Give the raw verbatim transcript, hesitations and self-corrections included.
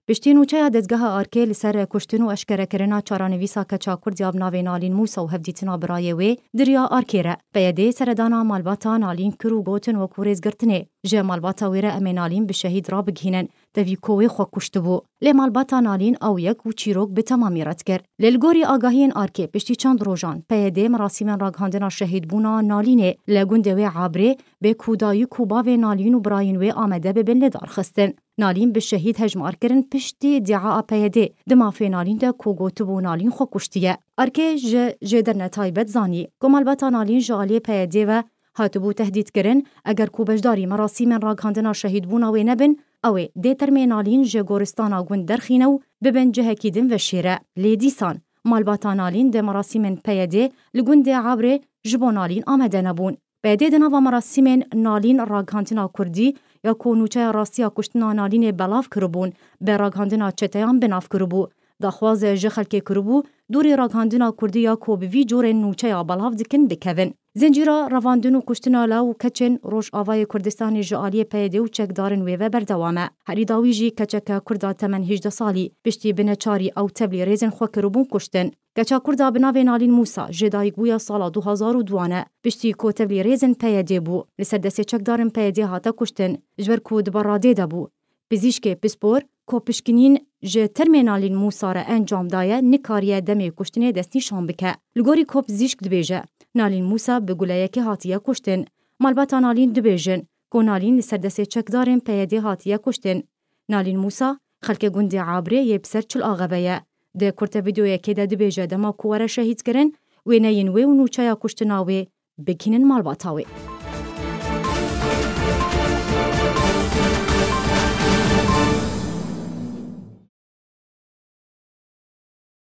Piştî nûçeya dezgeha Arkê li ser kuştin û eşkerekirina çaranivîsa keça Kurd ya bi navê Nalîn Mûsa û hevdîtina birayê wê di riya Arkê re, P Y D seredana malbata Nalîn kir û gotin wekû rêzgirtinê, ji malbata wê re em ê Nalîn bi şehîd rabigihînin, tevî ku wê xwe kuştibû. Lê malbata Nalîn ew yek û çîrok bi temamî red kir. Lê li gorî agahiyên Arkê piştî çend rojan P Y D merasîmên ragihandina şehîdbûna Nalînê li gundê wê Abrê bê ku dayik û bavê Nalîn û birayên wê amade bibin li dar xistin. Nalîn bi şehîd hejmar kirin piştî îdia a P Y D di mafê Nalîn de ku gotibû Nalîn xwe kuştiye. Arkê ji jêderine taybet zanî ku malbata Nalîn ji aliyê P Y D ve hatibû tehdîtkirin, eger ku beşdarî merasîmên ragihandina şehîdbûna wê nebin, ew ê dê termê Nalîn ji goristana gund derxîne û bibin cihekî din veşêre. Lê dîsan malbata Nalîn di merasîmên P Y D li gundê Abrê ji bo Nalîn amade nebûn. P Y D di nava merasîmên Nalîn ragihandina Kurdî ya ku nûçeya rastiya kuştina Nalînê belav kiribûn, bi ragihandina çeteyan bi nav kiribû. Daxwaz ji xelkê kiribû, dûrî ragihandina Kurdî ya ku bi vî curên nûçeya belav dikin bikevin. Zincîra revandin û kuştina law û keçên Rojavayê Kurdistanê ji aliyê P Y D û çekdarên wê ve berdewam e. Herî dawî jî keçeke Kurda temen hêjdeh salî, piştî bi neçarî ew tevlî rêzên xwe kiribûn kuştin. Keça Kurda bi navê Nalîn Mûsa ji dayikbûya sala du hazar û duan e. Piştî ku tevlî rêzên P Y D bû, li ser destê çekdarên P Y D hate kuştin, ji ber ku di beradê de bû. Pizîşkê pispor, ku pişkinîn ji termê Nalîn Mûsa re encam daye, nikariye demê kuştinê destnîşan bike. Li gorî ku pizîşk dibêje, Nalîn Mûsa bi guleyekê hatiye kuştin. Malbata Nalîn dibêjin ku Nalîn li ser destê çekdarên P Y D hatiye kuştin. Nalîn Mûsa, xelkê gundê Abrê yê bi ser çil axeve ye. Di kurte vîdeoyekê de dibêje dema ku were şehîdkirin, wêneyên wê û nûçeya kuştina wê bigihînin malbata wê.